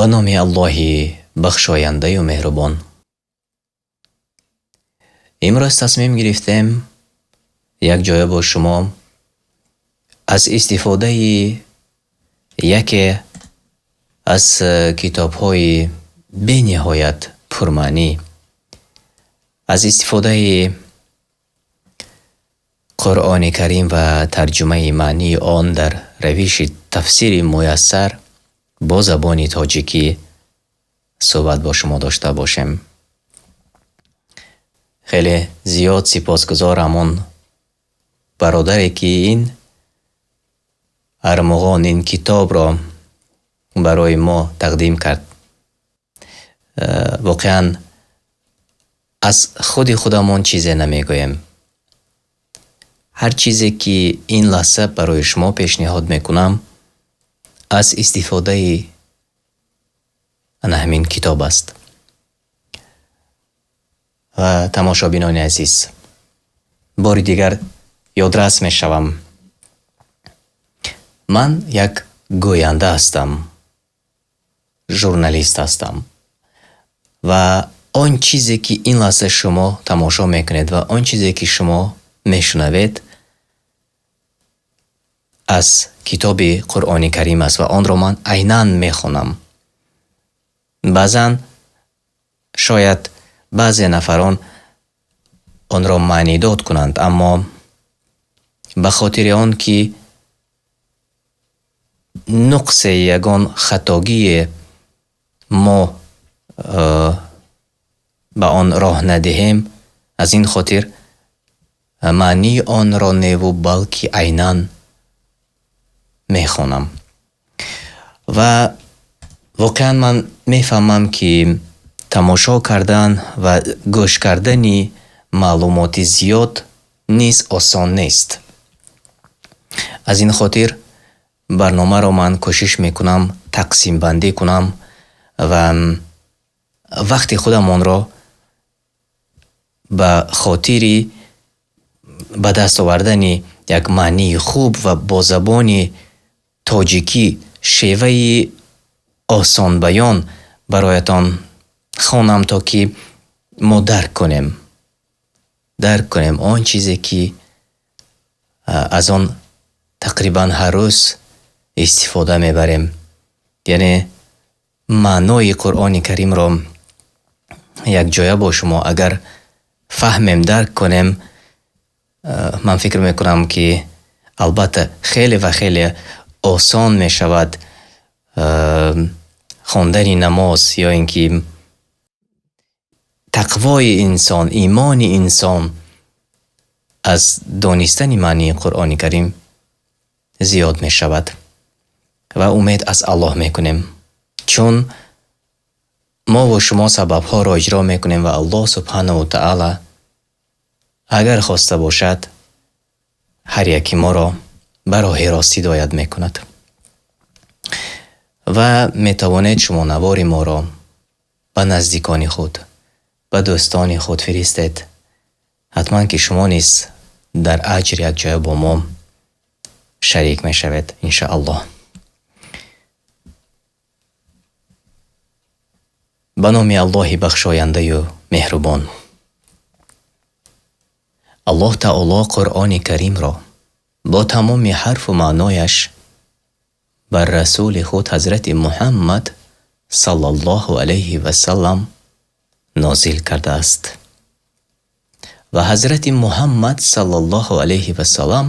Ба номи Аллоҳи бахшояндаю меҳрубон. Имрӯз тасмим гирифтем якҷоя бо шумо аз истифодаи яке аз китобҳои бениҳоят пурмаънӣ, аз истифодаи Қуръони Карим ва тарҷумаи маънии он дар равиши тафсири муяссар бо забони тоҷикӣ суҳбат бо шумо дошта бошем. Хеле зиёд сипосгузорам он бародаре, ки ин армуғон, ин китобро барои мо тақдим кард. Воқеан, аз худи худамон чизе намегӯем. Ҳар чизе ки ин лаҳза барои шумо пешниҳод мекунам, аз истифодаи ана ҳамин китоб аст. Ва тамошобинони азиз, бори дигар ёдрас мешавам. Ман як гӯянда ҳастам, журналист ҳастам ва он чизе ки ин лаҳза шумо тамошо мекунед ва он чизе ки шумо мешунавед, аз китоби Қуръони Карим аст ва онро ман айнан мехонам. Баъзан шояд баъзе нафарон онро маънидод кунанд, аммо ба хотири он ки нуқсе, ягон хатогие мо ба он роҳ надиҳем, аз ин хотир маънии онро неву балки айнан мехонам. Ва воқеан ман мефаҳмам, ки тамошо кардан ва гӯш кардани маълумоти зиёд низ осон нест. Аз ин хотир барномаро ман кӯшиш мекунам тақсимбандӣ кунам ва вақти худамонро ба хотири ба даст овардани як маънии хуб ва бо забони тоҷикӣ, шеваи осонбаён бароятон хонам, то ки мо дарк кунем, дарк кунем он чизе ки аз он тақрибан ҳар рӯз истифода мебарем, яъне маънои Қуръони Каримро якҷоя бо шумо агар фаҳмем, дарк кунем, ман фикр мекунам, ки албатта хеле ва хеле осон мешавад хондани намоз ё ин ки тақвои инсон, имони инсон аз донистани маънии Қуръони Карим зиёд мешавад. Ва умед аз Аллоҳ мекунем, чун мову шумо сабабҳоро иҷро мекунем ва Аллоҳ субҳанаву таъала агар хоста бошад, ҳар яки моро ба роҳи рост ҳидоят мекунад. Ва метавонед шумо навори моро ба наздикони худ, ба дӯстони худ фиристед. Ҳатман ки шумо низ дар аҷр якҷоя бо мо шарик мешавед, иншааллоҳ. Ба номи Аллоҳи бахшояндаю меҳрубон. Аллоҳ таоло Қуръони Каримро бо тамоми ҳарфу маънояш бар расули худ ҳазрати Муҳаммад саллаллоҳу алайҳи васаллам нозил кардааст. Ва ҳазрати Муҳаммад саллаллоҳу алайҳи васаллам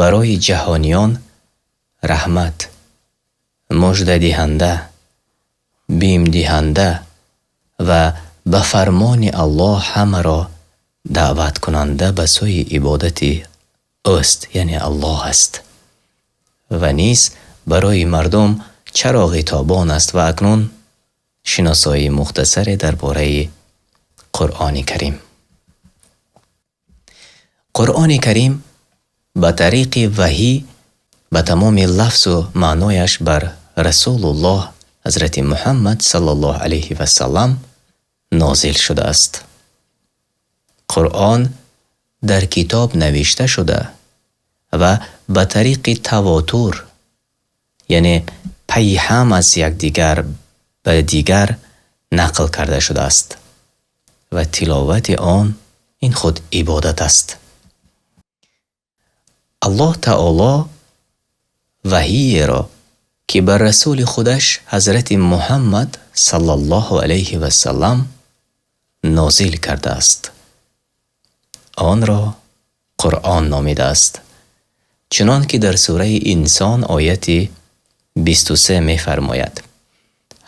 барои ҷаҳониён раҳмат, муждадиҳанда, бимдиҳанда ва ба фармони Аллоҳ ҳамаро даъваткунанда ба сӯи ибодати ӯст, яъне Аллоҳ аст. Ва низ барои мардум чароғи тобон аст. Ва акнун шиносоии мухтасаре дар бораи Қуръони Карим. Қуръони Карим ба тариқи ваҳӣ ба тамоми лафзу маънояш бар Расулуллоҳ ҳазрати Муҳаммад саллаллоҳу алайҳи васаллам нозил шудааст. Қуръон дар китоб навишта шуда ва ба тариқи тавотур, яъне пайҳам аз якдигар ба дигар нақл карда шудааст ва тиловати он ин худ ибодат аст. Аллоҳ Таоло ваҳиеро, ки бар расули худаш ҳазрати Муҳаммад саллаллоҳу алайҳи васаллам нозил кардааст, онро Қуръон номидааст. Чунон ки дар сураи Инсон ояти 23 мефармояд: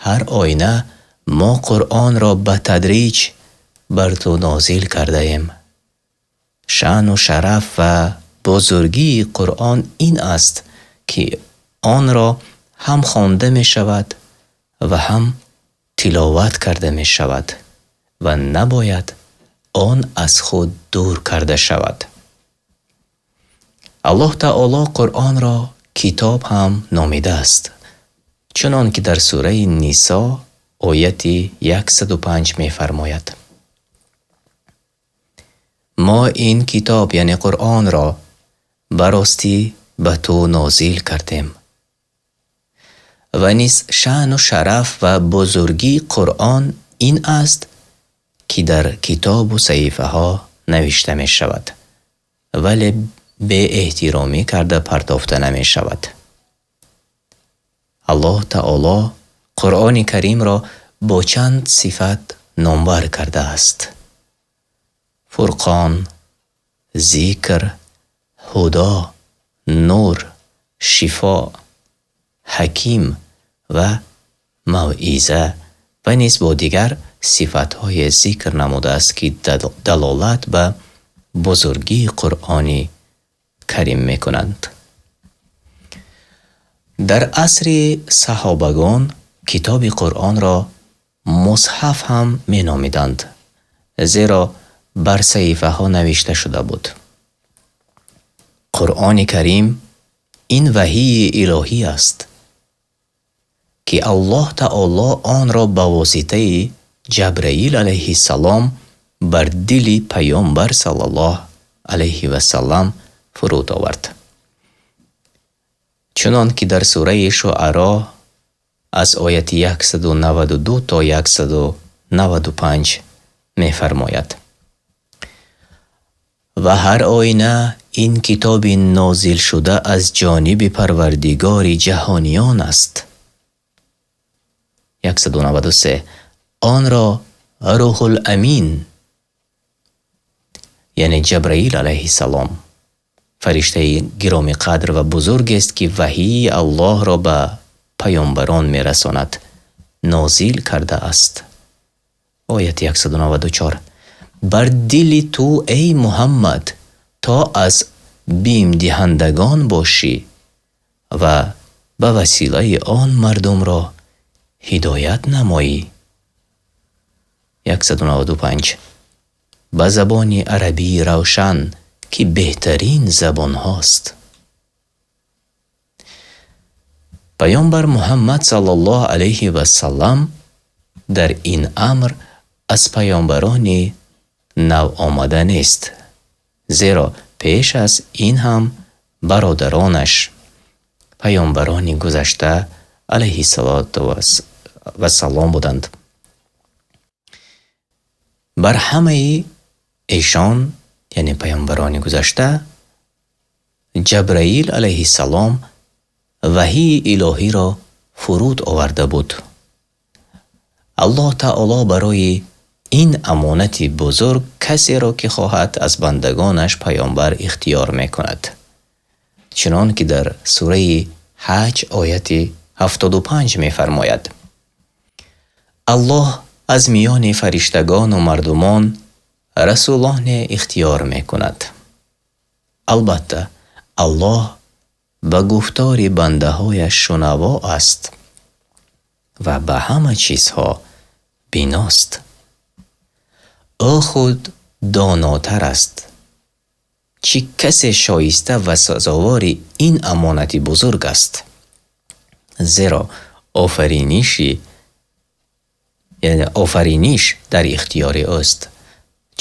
ҳар оина мо Қуръонро ба тадриҷ бар ту нозил кардаем. Шаъну шараф ва бузургии Қуръон ин аст, ки онро ҳам хонда мешавад ва ҳам тиловат карда мешавад ва набояд он аз худ дур карда шавад. Аллоҳ Таоло Қуръонро китоб ҳам номидааст, чунон ки дар сураи Нисо ояти 105 мефармояд: мо ин китоб, яъне Қуръонро, ба ростӣ ба ту нозил кардем. Ва низ шаъну шараф ва бузургии Қуръон ин аст, ки дар китобу саҳифаҳо навишта мешавад, вале беэҳтиромӣ карда партофта намешавад. Аллоҳ Таоло Қуръони Каримро бо чанд сифат номбар кардааст: Фурқон, Зикр, Ҳудо, Нур, Шифо, Ҳаким ва Мавъиза ва низ бо дигар сифатҳое зикр намудааст, ки далолат ба бузургии Қуръони Карим мекунанд. Дар асри саҳобагон китоби Қуръонро мусҳаф ҳам меномиданд, зеро бар саҳифаҳо навишта шуда буд. Қуръони Карим ин ваҳии илоҳӣ аст, ки Аллоҳ Таоло онро ба воситаи Ҷабраил алайҳиссалом бар дили Паёмбар саллаллоҳу алайҳи васаллам фуруд овард. Чунон ки дар сураи Шуаро аз ояти 192 то 195 мефармояд: ва ҳар оина ин китоби нозилшуда аз ҷониби Парвардигори ҷаҳониён аст. 193. Онро Рӯҳул Амин, яъне Ҷабраил алайҳиссалом, фариштаи гиромиқадр ва бузургест, ки ваҳии Аллоҳро ба паёмбарон мерасонад, нозил кардааст. Ояти 194. Бар дили ту, эй Муҳаммад, то аз бимдиҳандагон бошӣ ва ба василаи он мардумро ҳидоят намоӣ. 195. Ба забони арабии равшан, ки беҳтарин забонҳост. Паёмбар Муҳаммад саллаллоҳу алайҳи васаллам дар ин амр аз паёмбарони нав омада нест, зеро пеш аз ин ҳам бародаронаш паёмбарони гузашта алайҳиссалоту вассалом буданд. Бар ҳамаи эшон, яъне паёмбарони гузашта, Ҷабраил алайҳиссалом ваҳии илоҳиро фуруд оварда буд. Аллоҳ Таоло барои ин амонати бузург касеро, ки хоҳад, аз бандагонаш паёмбар ихтиёр мекунад. Чунон ки дар сураи Ҳаҷ ояти 75 мефармояд: Аллоҳ аз миёни фариштагону мардумон расулоне ихтиёр мекунад. Албатта, Аллоҳ ба гуфтори бандаҳояш шунаво аст ва ба ҳама чизҳо биност. Ӯ худ донотар аст. Чӣ касе шоиста ва сазовори ин амонати бузург аст? Зеро офариниш дар ихтиёри ӯст,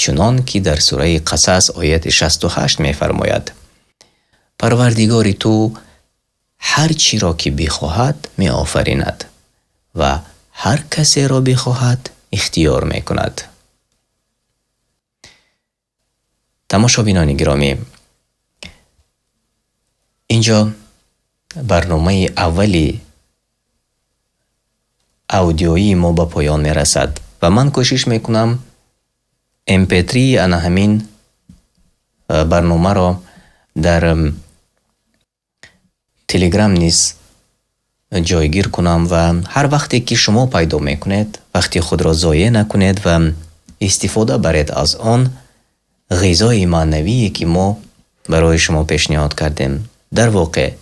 чунон ки дар сураи Қасас ояти 68 мефармояд: Парвардигори ту ҳар чиро ки бихоҳад меофаринад ва Ҳар касеро бихоҳад ихтиёр мекунад. Тамошобинони гиромӣ, инҷо барномаи аввали аудиоии мо ба поён мерасад ва ман кӯшиш мекунам MP3 ана ҳамин барномаро дар Телеграм низ ҷойгир кунам ва ҳар вақте ки шумо пайдо мекунед, вақти худро зоеъ накунед ва истифода баред аз он ғизои маънавие ки мо барои шумо пешниҳод кардем. Дар воқеъ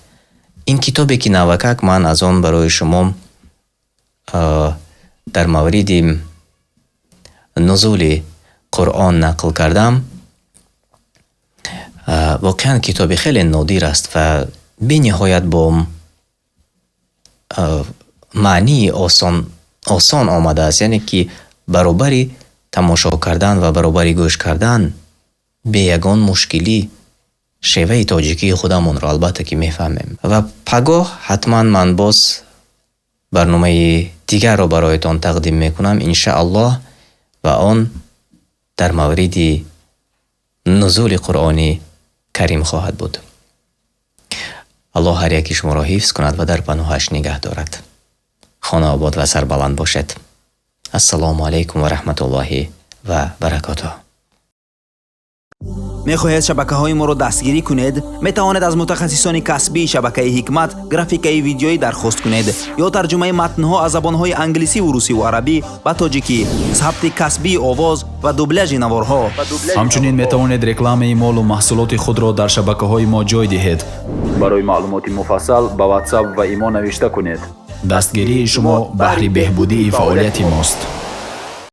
ин китобе ки навакак ман аз он барои шумо дар мавриди нузули Қуръон нақл кардам, воқеан китоби хеле нодир аст ва бениҳоят бо маънии осон омадааст, яъне ки баробари тамошо кардан ва баробари гӯш кардан бе ягон мушкилӣ шеваи тоҷикии худамонро албатта ки мефаҳмем. Ва пагоҳ ҳатман ман боз барномаи дигарро бароятон тақдим мекунам иншааллоҳ, ва он дар мавриди нузули Қуръони Карим хоҳад буд. Аллоҳ ҳар яки шуморо ҳифз кунад ва дар паноҳаш нигаҳ дорад. Хонаобод ва сарбаланд бошед. Ассалому алайкум ва раҳматуллоҳи ва баракотуҳ. Мехоҳед шабакаҳои моро дастгирӣ кунед? Метавонед аз мутахассисони касбии шабакаи Ҳикмат графикаи видеоӣ дархост кунед ё тарҷумаи матнҳо аз забонҳои англисӣ, русӣ ва арабӣ ба тоҷикӣ, сабти касбии овоз ва дубляжи наворҳо. Ҳамчунин метавонед рекламаи молу маҳсулоти худро дар шабакаҳои мо ҷой диҳед. Барои маълумоти муфассал ба WhatsApp ва Имо навишта кунед. Дастгирии шумо баҳри беҳбудии фаъолияти мост.